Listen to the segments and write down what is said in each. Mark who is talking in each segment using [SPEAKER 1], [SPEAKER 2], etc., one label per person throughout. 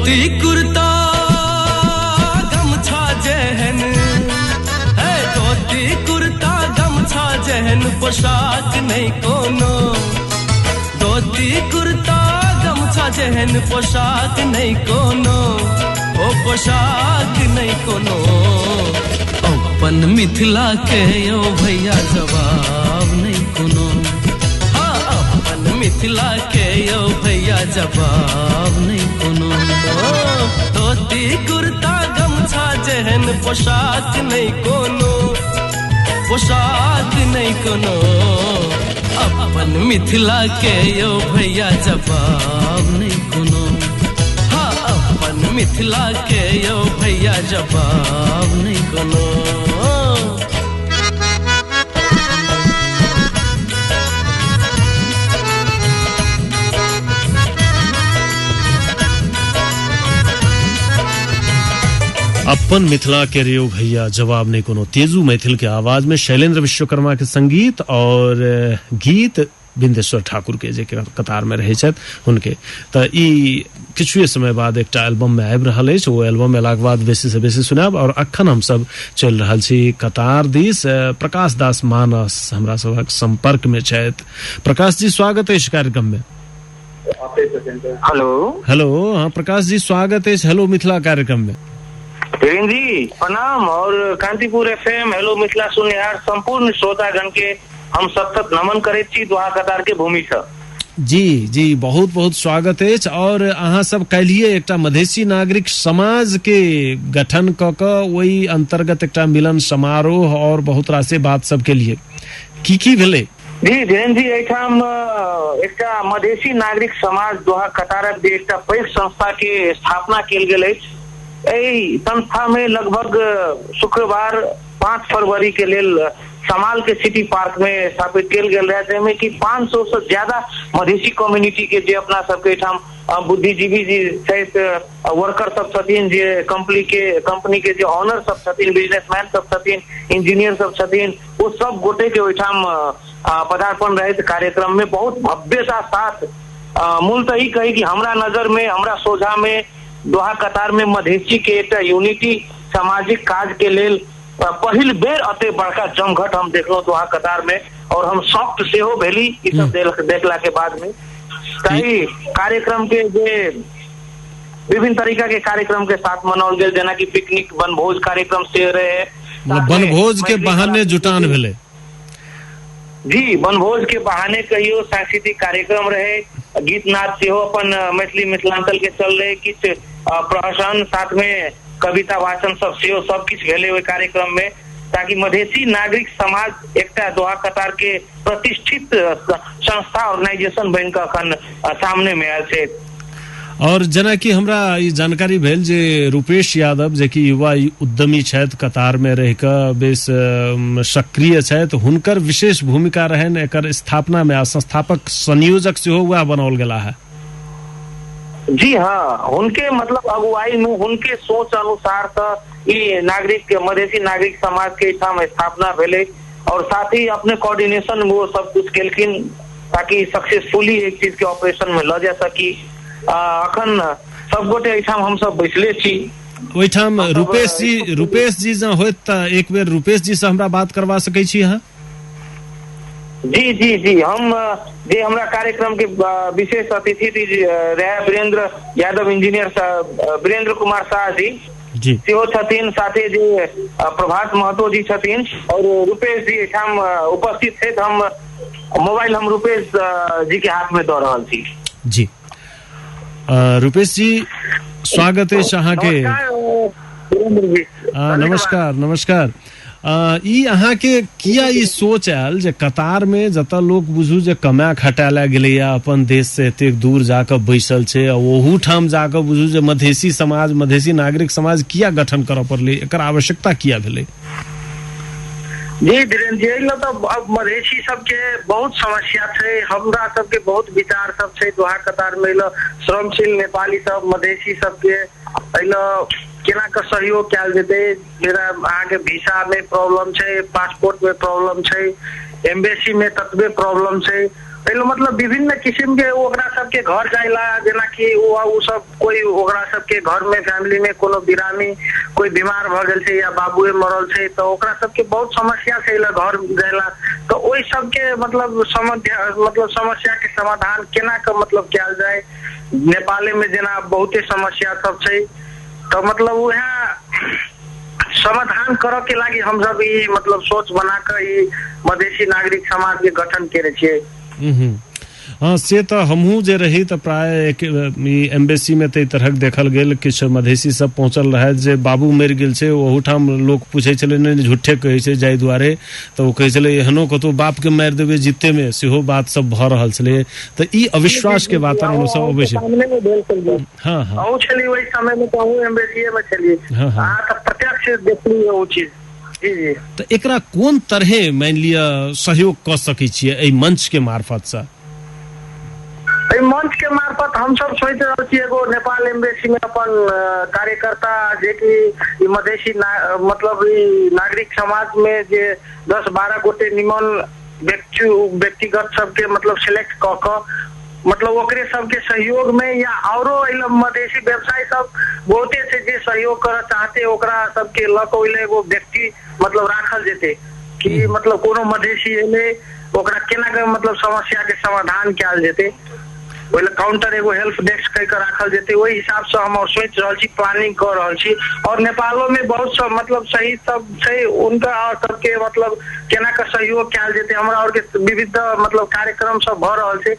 [SPEAKER 1] धोती कुर्ता गमछा जेहन है, धोती कुर्ता गमछा जेहन पोशाक नहीं कोनो, धोती कुर्ता गमछा जेहन पोशाक नहीं कोनो, ओ पोशाक नहीं कोनो। अपन मिथिला के यो भैया जवाब नहीं कोनो, हाँ अपन मिथिला के यो भैया जवाब नहीं कोनो। धोती कुर्ता गमछा जेहन पोशाक नहीं कोनो, पोशाक नहीं कोनो। अपन मिथिला के यो भैया जवाब नहीं कोनो, हाँ अपन मिथिला के यो भैया जवाब नहीं कोनो।
[SPEAKER 2] अपन मिथिला के रे भैया जवाब नहीं कोनो, तेजू मैथिल के आवाज में शैलेंद्र विश्वकर्मा के संगीत और गीत बिंदेश्वर ठाकुर के जे कतार में रहे छथि हुनके। तऽ ई किछुए समय बाद एकटा एल्बम में आबि रहल अछि, ओ एल्बम एलाक बाद बेसी से बेसी सुनायब। और अखन हमसब चलि रहल छी कतार दिस। प्रकाश दास मानस हमरा सभक संपर्क में छथि। प्रकाश जी स्वागत अछि कार्यक्रम में।
[SPEAKER 3] हेलो
[SPEAKER 2] हेलो, हाँ प्रकाश जी स्वागत अछि हेलो मिथिला कार्यक्रम में।
[SPEAKER 3] धीरेन्द्र जी प्रणाम और कांतिपुर एफएम हेलो मिथिला सुननिहार संपूर्ण श्रोतागण के हम सतत नमन करैत छी दोहा कतार के भूमि से।
[SPEAKER 2] जी जी बहुत बहुत स्वागत अछि। और अहाँ सब काल्हिए एकटा मधेसी नागरिक समाज के गठन क क ओहि अंतर्गत एकटा मिलन समारोह और बहुत रासे बात सब के लिए की की भेलै?
[SPEAKER 3] जी धीरेन्द्र जी, एहिठाम एकटा मधेसी नागरिक समाज दोहा कतारक जे एकटा पैघ संस्था के स्थापना कयल गेल अछि। एहि संस्था में लगभग शुक्रवार 5 फरवरी के लेल समाल के सिटी पार्क में स्थापित कयल गेल रहे, जाहिमे कि 500 से ज्यादा मधेसी कम्युनिटी के जे अपना सबके एहिठाम बुद्धिजीवी जी छथि, वर्कर सब छथिन, जे कंपनी के जे ऑनर सब छथिन, बिजनेसमैन सब छथिन, इंजीनियर सब छथिन, ओ सब गोटे के ओहिठाम पदार्पण रहे कार्यक्रम में बहुत भव्यता साथ। मूलतः ई कही कि हमरा नजर में, हमरा सोझा में दोहा कतार में मधेसी के एकटा यूनिटी सामाजिक काज के लेल पहिल बेर अते बड़का जमघट हम देखलहुँ दोहा कतार में और हम शॉक्ड सेहो भेली ई सब देखला के बाद में। ताहि कार्यक्रम के जे विभिन्न तरीका के कार्यक्रम के साथ मनाओल गेल, जेना कि पिकनिक, वनभोज कार्यक्रम से रहे,
[SPEAKER 2] वनभोज के बहाने जुटान भेलै।
[SPEAKER 3] जी वनभोज के बहाने कहियो सांस्कृतिक कार्यक्रम रहे, गीत नाद सेहो अपन मैथिली मिथिलांचल के चल रहे, किछु प्रहसन साथ में कविता वाचन सब सेहो सब किछु भेलै ओहि कार्यक्रम में, ताकि मधेसी नागरिक समाज एकटा दोहा कतार के प्रतिष्ठित संस्था ऑर्गेनाइजेशन बनि कऽ अखन सामने में आयल छै।
[SPEAKER 2] और जेनाकि हमरा ई जानकारी भेल जे रूपेश यादव जे कि युवा उद्यमी छथि, कतार में रहि कऽ बेस सक्रिय छथि, हुनकर विशेष भूमिका रहनि एकर स्थापना में आ संस्थापक संयोजक सेहो वएह बनाओल गेला है।
[SPEAKER 3] जी हाँ, हुनके मतलब अगुवाई में हुनके सोच अनुसार तऽ ई नागरिक मधेसी नागरिक समाज के एहिठाम स्थापना भेलै और साथ ही अपने कोऑर्डिनेशन में वो सब कुछ केलखिन ताकि सक्सेसफुली एक चीज के ऑपरेशन में लऽ जा सकी। अखन सब गोटे एहिठाम हम सब बैसले छी।
[SPEAKER 2] ओहिठाम रूपेश जी जँ होत तऽ एक बेर रूपेश जी से हमरा बात करवा सकै छी अहाँ?
[SPEAKER 3] जी जी जी, हम जे हमरा कार्यक्रम के विशेष अतिथि रहे वीरेंद्र यादव इंजीनियर साहब, वीरेंद्र कुमार शाह जी
[SPEAKER 2] जी
[SPEAKER 3] सेहो छथिन, साथे जे प्रभात महतो जी छथिन और रूपेश जी एहिठाम उपस्थित छथि। हम मोबाइल हम रूपेश जी के हाथ में दऽ रहल छी।
[SPEAKER 2] जी रूपेश जी स्वागत अछि अहाँके। नमस्कार नमस्कार। ई अहाँके किया ई सोच आयल जे कतार में जतऽ लोक बुझू जे कमाए खटाए लए गेलैया, अपन देश से एतेक दूर जाकऽ बैसल छै, आ ओहू ठाम जाकऽ बुझू जे मधेसी समाज, मधेसी नागरिक समाज किया गठन करऽ पड़लै, एकर आवश्यकता किया भेलै?
[SPEAKER 3] जी धीरेन्द्र जी, एहि लए तऽ अब मधेसी सबके बहुत समस्या छै, हमरा सबके बहुत विचार सब छै दोहा कतार में। एहि लए श्रमशील नेपाली सब मधेसी सबके एहि लए केना कऽ सहयोग कयल जेतै। जेना अहाँके वीसा में प्रॉब्लम छै, पासपोर्ट में प्रॉब्लम छै, एम्बेसी में ततबे प्रॉब्लम छै, एहि मतलब विभिन्न किसिम के ओकरा सबके घर जाइला, जेनाकि ओ सब कोई ओकरा सबके घर में फैमिली में कोनो बिरामी कोई बीमार भऽ गेल छै या बाबुए मरल छै तऽ ओकरा सबके बहुत समस्या छै घर जाइला, तऽ ओहि सबके मतलब समस्या के समाधान केना के मतलब कयल जाय। नेपाले में जेना बहुते समस्या सब छै तऽ मतलब वएह समाधान करऽ के लागि हम सब ई मतलब सोच बना के ई मधेसी नागरिक समाज के गठन केने छियै।
[SPEAKER 2] हाँ, से तऽ हमहूँ जे रही तऽ प्राय ई एम्बेसी में ताहि तरहक देखल गेल, किछु मधेसी सब पहुँचल रहै जे बाबू मरि गेल छै, ओहूठाम लोक पूछै छलै नहि झूठे कहै छै जाहि दुआरे, तऽ ओ कहै छलै एहनो कतहु बापके मारि देबै जितेमे, सेहो बात सब भऽ रहल छलै। तऽ ई अविश्वास के वातावरण सब अबै छै। हाँ हाँ,
[SPEAKER 3] अहूँ छलियै ओहि समय में, तऽ अहूँ एम्बेसीए में छलियै।
[SPEAKER 2] हाँ हाँ,
[SPEAKER 3] अहाँ तऽ प्रत्यक्ष देखलियै ओ चीज। जी जी।
[SPEAKER 2] तऽ एकरा कोन तरहे मानि लिअ सहयोग कऽ सकै छियै एहि मंच के मार्फत से?
[SPEAKER 3] एहि मंच के मार्फत हमसब सोचि रहल छी एगो नेपाल एम्बेसी में अपन कार्यकर्ता जेकि ई मधेसी मतलब ई नागरिक समाज में जे 10-12 गोटे निमन व्यक्तिगत सबके मतलब सिलेक्ट कऽ कऽ मतलब ओकरे सबके सहयोग में या औरो एहि मधेसी व्यवसाय सब बहुते छै जे सहयोग करऽ चाहते ओकरा सबके लऽ कऽ ओहि एगो व्यक्ति मतलब राखल जेतै कि मतलब कोनो मधेसी एलै ओकरा केना के मतलब समस्या के समाधान कयल जेतै, ओहि लए काउंटर एगो हेल्प डेस्क कहि कऽ राखल जेतै। ओहि हिसाब से हम सोचि रहल छी, प्लानिंग कऽ रहल छी। और नेपालो में बहुत सब मतलब शहीद सब छै, उनका और सबके मतलब केना के सहयोग कयल जेतै। हमरा और के विविध मतलब कार्यक्रम सब भऽ रहल छै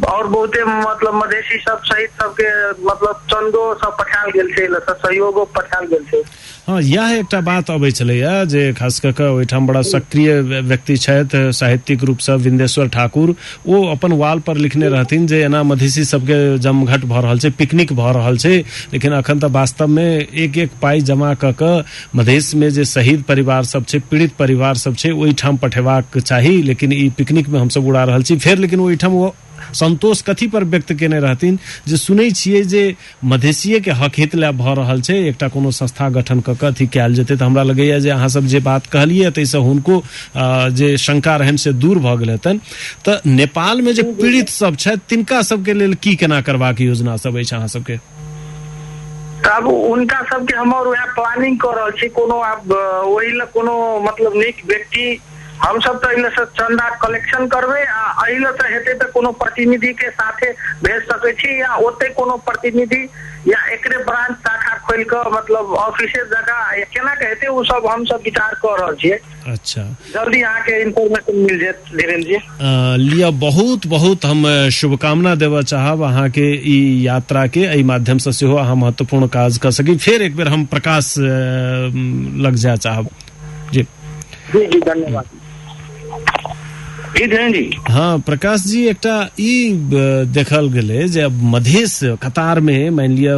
[SPEAKER 3] और बहुते मतलब मधेसी सब शहीद सबके मतलब चंदो सब पठायल गेल छै, सहयोगो पठायल गेल छै।
[SPEAKER 2] हाँ, यह एकटा बात अबै छलैया जे खास कऽ कऽ ओहिठाम बड़ा सक्रिय व्यक्ति छथि साहित्यिक रूपसँ विन्देश्वर ठाकुर, ओ अपन वाल पर लिखने रहथिन जे एना मधेसी सबके जमघट भऽ रहल छै, पिकनिक भऽ रहल छै, लेकिन अखन तऽ वास्तवमे एक एक पाइ जमा कऽ कऽ मधेशमे जे शहीद परिवार सब छै, पीड़ित परिवार सब छै, ओहिठाम पठेबाक चाही, लेकिन ई पिकनिकमे हमसब उड़ा रहल छी। फेर लेकिन ओहिठाम ओ संतोष कथी पर व्यक्त केने रहथिन जे सुनै छियै जे मधेसिए के हक हित लए भऽ रहल छै, एकटा कोनो संस्था गठन कऽ कऽ अथी कयल जेतै। तऽ हमरा लगैया जे अहाँ सब जे बात कहलियै ताहिसँ हुनको जे शंका रहनि से दूर भऽ गेल हेतनि। तऽ नेपालमे जे पीड़ित सब छथि तिनका सबके लेल की केना करबाक योजना सब अछि अहाँ सबके?
[SPEAKER 3] तब उनका सबके हम और वएह प्लानिंग कऽ रहल छी। कोनो आब ओहि लए कोनो मतलब नीक व्यक्ति हमसब तऽ एहि लए चंदा कलेक्शन करबै आ एहि लए तऽ हेतै तऽ कोनो प्रतिनिधि के साथे भेज सकै छी या ओतै कोनो प्रतिनिधि या एकरे ब्रांच शाखा खोलि कऽ मतलब ऑफिसे जगह या केना के हेतै ओ सब हमसब विचार कऽ रहल छियै।
[SPEAKER 2] अच्छा,
[SPEAKER 3] जल्दी अहाँके इन्फॉर्मेशन मिल जायत धीरेन्द्र जी।
[SPEAKER 2] लिअ, बहुत बहुत हम शुभकामना देबऽ चाहब अहाँके ई यात्रा के, एहि माध्यम से सेहो अहाँ महत्वपूर्ण काज कऽ सकी। फेर एक बेर हम प्रकाश लग जाय चाहब। जी
[SPEAKER 3] जी जी, धन्यवाद जी धीरेन्द्र जी।
[SPEAKER 2] हाँ प्रकाश जी, एकटा ई देखल गेलै जे अब मधेश कतार में मानि लिअ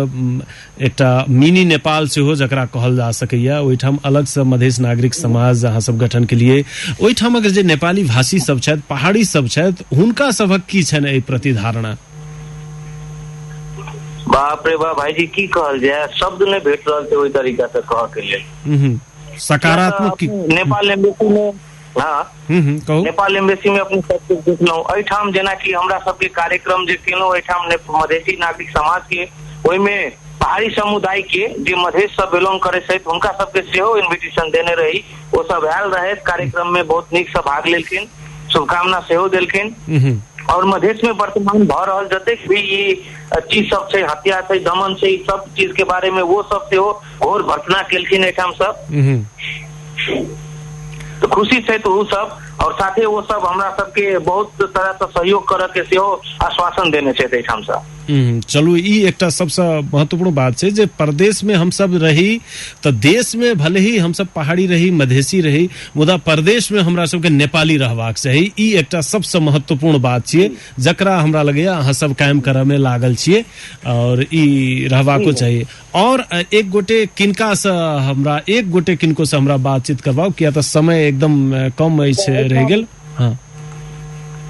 [SPEAKER 2] एकटा मिनी नेपाल सेहो जकरा कहल जा सकैया, ओहिठाम अलगसँ मधेश नागरिक समाज अहाँ सब गठन के लिए, ओहिठामक जे नेपाली भाषी सब छथि, पहाड़ी सब छथि, हुनका सभक की छनि एहि प्रति धारणा?
[SPEAKER 3] बाप रे बाप भाईजी, की कहल जाय, शब्द नहि भेट रहल छै ओहि तरीका से कहऽ के लेल।
[SPEAKER 2] सकारात्मक की
[SPEAKER 3] नेपाल एम्बेसी में, हाँ
[SPEAKER 2] कहू।
[SPEAKER 3] नेपाल एम्बेसी में अपने सब कुछ देखलहुँ। एहिठाम जेनाकि हमरा सबके कार्यक्रम जे केलहुँ एहिठाम मधेसी नागरिक समाज के, ओहिमे पहाड़ी समुदाय के जे मधेश से बिलोंग करे छथि हुनका सबके सेहो इन्विटेशन देने रही, ओ सब आयल रहथि कार्यक्रम में, बहुत नीक से भाग लेलखिन, शुभकामना सेहो देलखिन। और मधेश में वर्तमान भऽ रहल जतेक भी ई चीज सब छै, हत्या छै, दमन छै, ई सब चीज के बारे में वो सब सेहो घोर भर्त्सना केलखिन एहिठाम सब। तऽ खुशी छै तऽ ओ सब, और साथे ओ सब हमरा सबके बहुत तरह से सहयोग करऽ के सेहो आश्वासन देने छथि एहिठाम से।
[SPEAKER 2] चलू, ई एकटा सबसँ महत्वपूर्ण बात छै जे परदेश में हमसब रही तऽ देश में भले ही हमसब पहाड़ी रही, मधेसी रही, मुदा परदेश में हमरा सबके नेपाली रहबाक चाही। ई एकटा सबसँ महत्वपूर्ण बात छियै जकरा हमरा लगैया अहाँ सब कायम करऽ में लागल छियै और ई रहबाको चाही। और एक गोटे किनका से हमरा, एक गोटे किनको से हमरा बातचीत करबाउ, किया तऽ समय एकदम कम अछि रहि गेल। हाँ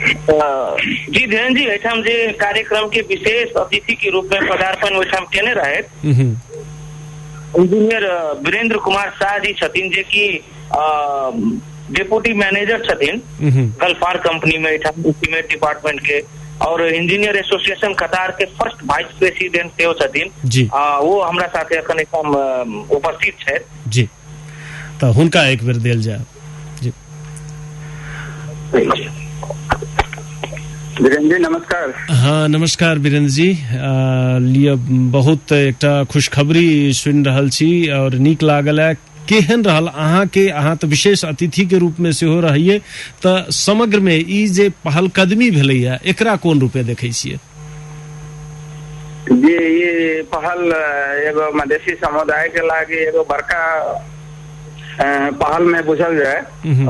[SPEAKER 3] जी धीरेन्द्र जी, एहिठाम जे कार्यक्रम के विशेष अतिथि के रूप में पदार्पण ओहिठाम केने रहथि इंजीनियर वीरेंद्र कुमार शाह जी छथिन, जे कि डिप्टी मैनेजर छथिन गल्फार कंपनी में एहिठाम एस्टीमेट डिपार्टमेंट के, और इंजीनियर एसोसिएशन कतार के फर्स्ट वाइस प्रेसिडेंट सेहो छथिन
[SPEAKER 2] जी।
[SPEAKER 3] ओ हमरा साथे एखन एहिठाम उपस्थित छथि
[SPEAKER 2] जी। तऽ हुनका एक बेर देल जाय जी।
[SPEAKER 4] वीरेंद्र जी नमस्कार।
[SPEAKER 2] हाँ नमस्कार वीरेंद्र जी, लिअ बहुत एकटा खुशखबरी सुनि रहल छी और नीक लागल है। केहन रहल अहाँके, अहाँ तऽ विशेष अतिथि के रूप में सेहो रहिए, तऽ समग्र में ई जे पहलकदमी भेलैया एकरा कोन रूपे देखै छियै?
[SPEAKER 4] जी, ये पहल एगो मधेसी समुदाय के लागी एगो बड़का पहल में बुझल जाए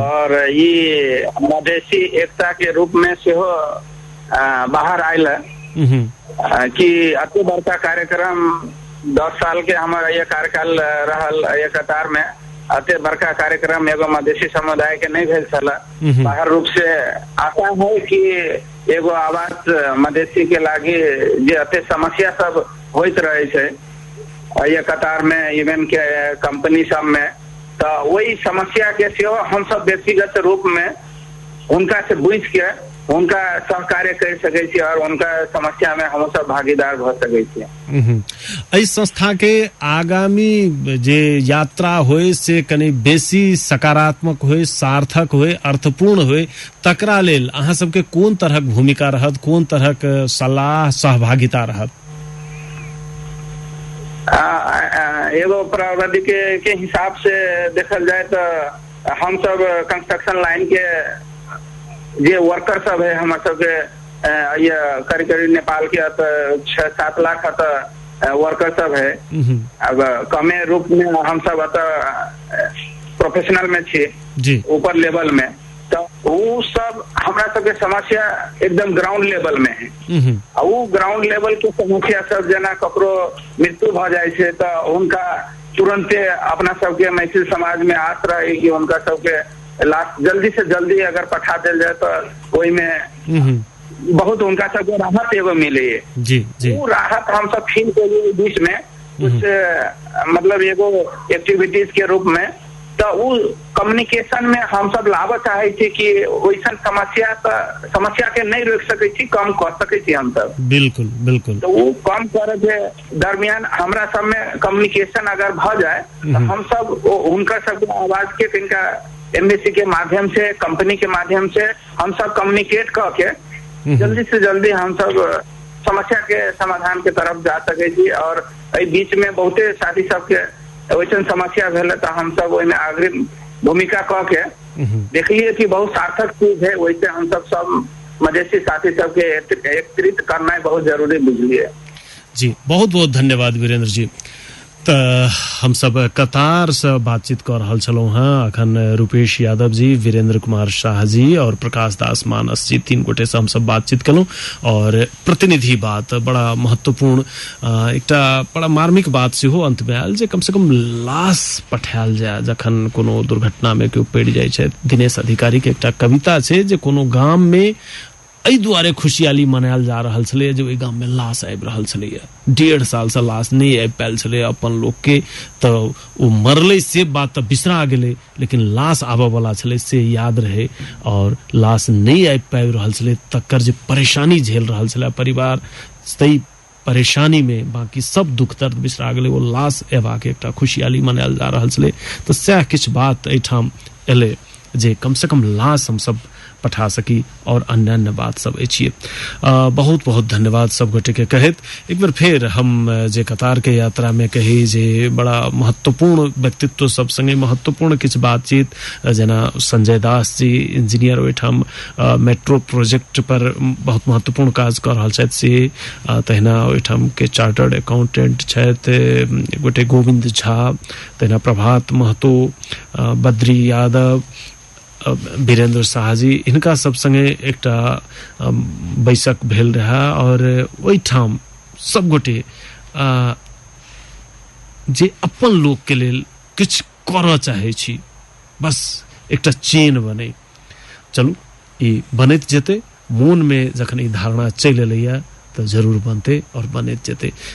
[SPEAKER 4] और ये मधेसी एकता के रूप में सेहो बाहर आयल है कि अति बड़का कार्यक्रम 10 साल के हमारा ये कार्यकाल रहल ये कतार में अति बड़का कार्यक्रम एगो मधेसी समुदाय के नहीं भेल छल। बाहर रूप से आशा है कि एगो आवाज मधेसी के लागी जे अति समस्या सब होइत रहे छै ये कतार में इवेंट के कंपनी सब में, तो वही समस्या के सेहो हम सब व्यक्तिगत रूप में उनका से बुझ के उनका सहकार्य कर सकै छी और उनका समस्या में हम सब भागीदार भ सकै छी।
[SPEAKER 2] एहि संस्था के आगामी जे यात्रा होय से कनि बेसी सकारात्मक होय, सार्थक होय, अर्थपूर्ण होय, तकरा लेल अहाँ सबके कोन तरहक भूमिका रहत, कोन तरहक सलाह सहभागिता रहत?
[SPEAKER 4] एगो प्रवृत्ति के हिसाब से देखल जाए तो हम सब कंस्ट्रक्शन लाइन के जे वर्कर सब है हमर सबके ये करीब करीब नेपाल के 6-7 लाख वर्कर सब है। अब कमे रूप में हम सब प्रोफेशनल में छी ऊपर लेवल में, तो वो सब हमरा सबके समस्या एकदम ग्राउंड लेवल में है। आ वो ग्राउंड लेवल के समस्या सब जेना ककरो मृत्यु भ जाइ छै तो उनका तुरंते अपना सबके मैथिल समाज में आस रहे कि उनका सबके लाश जल्दी से जल्दी अगर पठा दिल जाए तो ओहि में बहुत उनका सबके राहत एगो मिले।
[SPEAKER 2] जी जी,
[SPEAKER 4] वो राहत हम सब फील करिए बीच में कुछ मतलब एगो एक्टिविटीज के रूप में, तो वो कम्युनिकेशन में हम सब लाबऽ चाहे छी कि वैसन समस्या के नहीं रोक सकै छी, कम कर सकै छी हम सब।
[SPEAKER 2] बिल्कुल बिल्कुल।
[SPEAKER 4] तो वो कम करे के दरमियान हमरा सब में कम्युनिकेशन अगर भ जाए तो हम सब उनका सबके आवाज के तिनका एम्बेसी के माध्यम से, कंपनी के माध्यम से हम सब कम्युनिकेट करके जल्दी से जल्दी हम सब समस्या के समाधान के तरफ जा सकै छी। और एहि बीच में बहुते साथी सबके वैसन समस्या भेल तो हम सब ओहिमे अग्रिम भूमिका कऽ के देखलिए कि बहुत सार्थक चीज है। वैसे हम सब सब मधेसी साथी सबके एकत्रित करना बहुत जरूरी बुझलिए।
[SPEAKER 2] जी, बहुत बहुत धन्यवाद वीरेंद्र जी। तऽ हमसब कतार से बातचीत कऽ रहल छलहुँ हेँ अखन रूपेश यादव जी, वीरेंद्र कुमार शाह जी और प्रकाश दास मानस जी, 3 गोटे से हमसब बातचीत केलहुँ और प्रतिनिधि बात बड़ा महत्वपूर्ण एकटा बड़ा मार्मिक बात सेहो अंत में आयल जे कम से कम लाश पठायल जाय जखन कोनो दुर्घटना में केओ पड़ि जाइ छै। दिनेश अधिकारी के एकटा कविता छै जे कोनो गाम में एहि दुआरे खुशियाली मनायल जा रहल छलैए जे ओहि गाम में लाश आबि रहल छलैए, 1.5 साल से लाश नहि आबि पायल छलैए अपन लोकके, तऽ ओ मरलै से बात तऽ बिसरा गेलै, लेकिन लाश आबऽवला छलै से याद रहै और लाश नहि आबि पाबि रहल छलै, तकर जे परेशानी झेल रहल छलै परिवार, ताहि परेशानी में बाकी सब दुख दर्द बिसरा गेलै, ओ लाश अयबाक एकटा खुशियाली मनायल जा रहल छलै। तऽ सएह किछु बात एहिठाम एलै जे कम से कम लाश हमसब पठा सकी और अन्यान्य बात सब अछि। बहुत बहुत धन्यवाद सब गोटे के कहैत एक बेर फेर हम जे कतार के यात्रा में कही जे बड़ा महत्वपूर्ण व्यक्तित्व सब संगे महत्वपूर्ण किछु बातचीत, जेना संजय दास जी इंजीनियर ओहिठाम मेट्रो प्रोजेक्ट पर बहुत महत्वपूर्ण काज कऽ रहल छथि से, तहिना ओहिठाम के चार्टर्ड अकाउंटेंट छथि एक गोटे गोविंद झा, तहिना प्रभात महतो, बद्री यादव, वीरेंद्र शाह जी, हिनका सब संगे एकटा बैसक भेल रहे और ओहिठाम सब गोटे जे अपन लोक के लेल किछु करऽ चाहै छी, बस एकटा चेन बने, चलू ई बनैत जेतै, मोन में जखन ई धारणा चलि एलैया तऽ जरूर बनतै और बनैत जेतै।